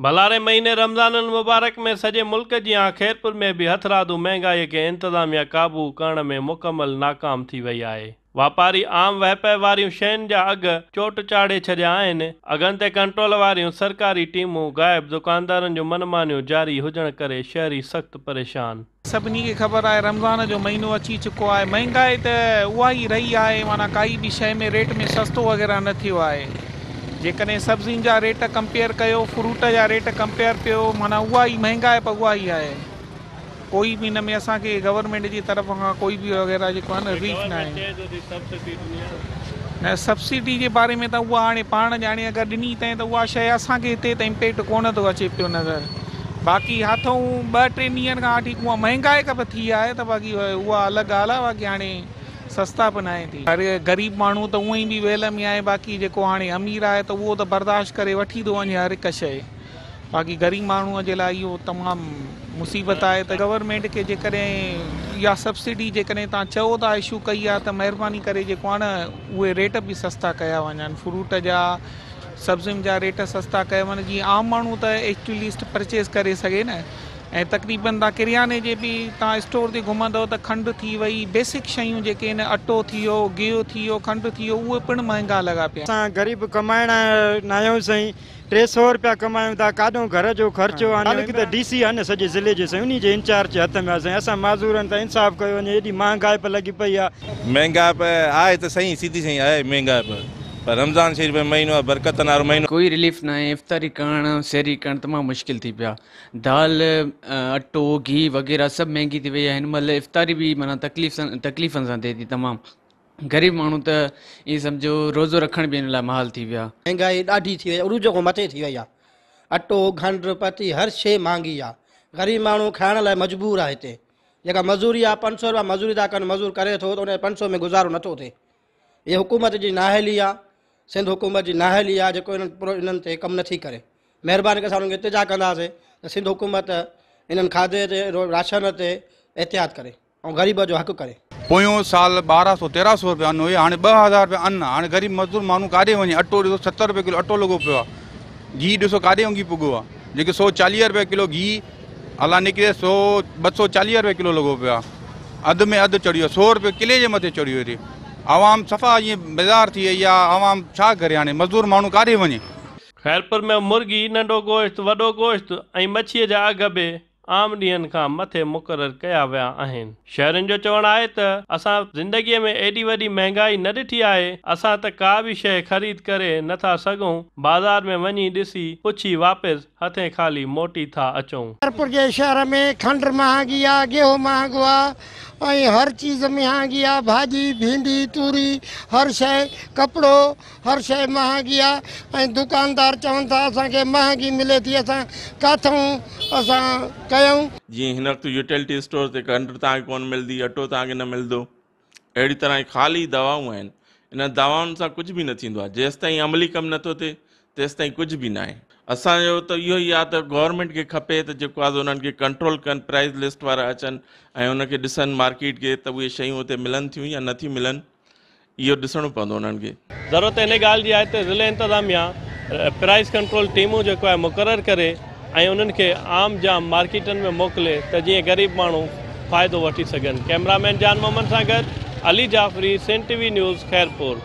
ڀلاري مهيني رمضان المبارڪ ۾ سڄي ملڪ جيان خيرپور ۾ به هٿرادو مهنگائي کي انتظاميا قابو ڪرڻ ۾ مڪمل ناڪام ٿي وئي آهي. واپاري عام وهپي واريون شين جا اگهه چوٽ چاڙهي ڇڏيا آهن. اگهن تي ڪنٽرول واريون سرڪاري ٽيمون غائب، دڪاندارن جون من مانيون جاري هجڻ ڪري شهري سخت پريشان. سڀني کي خبر آهي رمضان جو مهينو اچي چڪو آهي مهنگائي ته اها ئي رهي آهي معنيٰ ڪائي به شيء ۾ ريٽ ۾ سستو وغيره نه ٿيو آهي جيڪڏهن سبزين جا ريٽ ڪمپيئر ڪيو فروٽ جا ريٽ ڪمپيئر ڪيو معنيٰ اها ئي مهنگائي به اها ئي آهي ڪوئي به ان ۾ اسان کي گورنمينٽ جي طرف کان ڪوئي به وغيره جيڪو آهي نه رليف نه آهي نه سبسڊي جي باري ۾ ته اها هاڻي پاڻ ڄاڻي اگر ڏني تنهن ته اها شيء اسان کي هتي ته امپيڪٽ ڪونه ٿو اچي پيو نظر باقي هٿئون ٻه ٽي ڏينهن کان وٺي اها مهنگائي ڪا به ٿي آهي ته باقي اها الڳ ڳالهه آهي باقي هاڻي سستا به ناهي ٿي. هر غريب ماڻهو ته اونئن ئي به ويل ۾ آهي باقي جيڪو هاڻي امير آهي ته اهو ته برداشت ڪري وٺي ٿو وڃي هر هڪ شيء. باقي غريب ماڻهوء جي لاء اهو تمام مصيبت آهي ته گورنمينٽ کي جيڪڏهن اها سبسڊي جيڪڏهن توهان چئو ٿا اشو ڪئي آهي ته مهرباني ڪري جيڪو آهي نه اهي ريٽ به سستا ڪيا وڃن فروٽ جا سبزين جا ريٽ سستا ڪيا وڃن جيئن عام ماڻهو ته ايٽ ليسٽ پرچيز ڪري سگهي نه ۽ تقريبن توهان ڪرياني جي به توهان اسٽور تي گهمندؤ ته کنڊ ٿي وئي بيسڪ شيون جيڪي آهن اٽو ٿي ويو گيهه ٿي ويو کنڊ ٿي ويو اهي پڻ مهنگا لڳا پيا. اسان غريب ڪمائڻ ناهيون سائين 300 رپيا ڪمايون ٿا ڪاڏون گهر جو خرچو آهي مالڪ ته ڊي سي آهي نه سڄي ضلعي جي سائين انهي جي انچارج جي هٿ ۾ آهي سائين اسان معذورن سان انصاف ڪيو وڃي ايڏي مهانگائپ لڳي پئي آهي. مهنگائپ آهي ته سائين سڌي سائين آهي مهنگائپ پر رمضان شريف جو مهينو آهي برڪتن وارو مهينو. ڪوئي رليف ناهي افطاري ڪرڻ سحري ڪرڻ تمام مشڪل ٿي پيا دال اٽو گيهه وغيره سڀ مهنگي ٿي وئي آهي هن مهل افطاري به معنيٰ تڪليف سان تڪليفن سان ٿئي ٿي تمام غريب ماڻهو ته ائين سمجهو روزو رکڻ به ان لاء محال ٿي ويا. مهنگائي ڏاڍي ٿي وئي عروج کان مٿي ٿي وئي آ اٽو کنڊ پتي هر شي مهانگي آ غريب ماڻهو کائڻ لاء مجبور آ هتي جيڪا مزوري آ 500 روپيا مزوري ٿا ڪن مزور ڪري ٿو ته ان 500 ۾ گذارو نٿو ٿئي هي حڪومت جي نااهلي آ سنڌ حڪومت جي نااهلي آ جيڪو انهن تي ڪم نٿي ڪري مهرباني ڪري اسان انهن کي التجا ڪنداسين ته سنڌ حڪومت انهن کاڌي تي راشن تي احتياط ڪري ۽ غريب جو حق ڪري. پويون سال ٻارهن سو تيرهن سو روپيا ان هئي هاڻي 2000 روپيا ان هاڻي غريب مزدور ماڻهو ڪاڏي وڃي اٽو ڏسو 70 روپيا ڪلو اٽو لڳو پيو آهي گيهه ڏسو ڪاڏي وڃي پڳو آهي جيڪي 140 روپيا ڪلو گيهه الا نڪري سو 240 روپيا ڪلو لڳو پيو آهي اڌ ۾ اڌ چڙهي ويو 100 روپيا ڪلي جي مٿي چڙهي ويو عوام صفا ائين بيزار ٿي وئي آهي عوام ڇا ڪري هاڻي مزدور ماڻهو ڪاڏي وڃي. خيرپور ۾ مرغي، ننڍو گوشت، وڏو گوشت ۽ مڇيء جا اگهه به عام ڏينهن کان مٿي مقرر ڪيا ويا آهن. شهرين جو چوڻ آهي ته اسان زندگيء ۾ ايڏي وڏي مهنگائي نه ڏٺي آهي، اسان ته ڪا به شيء خريد ڪري نه ٿا سگهون، بازار ۾ وڃي ڏسي پڇي واپس هٿين خالي موٽي ٿا اچون. خيرپور جي شهر ۾ کنڊ مهانگي آ، گيهو مهانگو آ ۽ هر چيز مهانگي آ، ڀاڄي، ڀينڊي، توري، هر شيء، ڪپڙو، هر شيء مهانگي آ ۽ دڪاندار چون ٿا اسان کي مهانگي ملي ٿي اسان ڪاٿئون اسان ڪيون. جيئن هن وقت يوٽيلٽي اسٽور تي کنڊ توهان کي ڪونه ملندي، اٽو توهان کي نه ملندو. اهڙي طرح هي خالي دوائون آهن. انهن دوائن سان ڪجهه به نه ٿيندو آهي. جيستائين عملي ڪم نٿو ٿئي تيستائين ڪجهه به ناهي. اسان جو ته اهو ئي آهي ته گورنمينٽ کي کپي ته جيڪو آهي سو انهن کي ڪنٽرول ڪن، پرائز لسٽ وارا اچن ۽ ان کي ڏسن مارڪيٽ کي ته اهي شيون اتي ملن ٿيون يا نٿيون ملن. اهو ڏسڻو پوندو انهن کي. ضرورت ان ڳالهه جي آهي ته ضلعي انتظاميا پرائس ڪنٽرول ٽيمون جيڪو آهي مقرر ڪري ۽ انهن کي عام جام مارڪيٽن ۾ موڪلي ته جيئن غريب ماڻهو فائدو وٺي سگهن. ڪئميرا مين جان محمد سان گڏ Ali Jafri, Sindh T V news, Khairpur.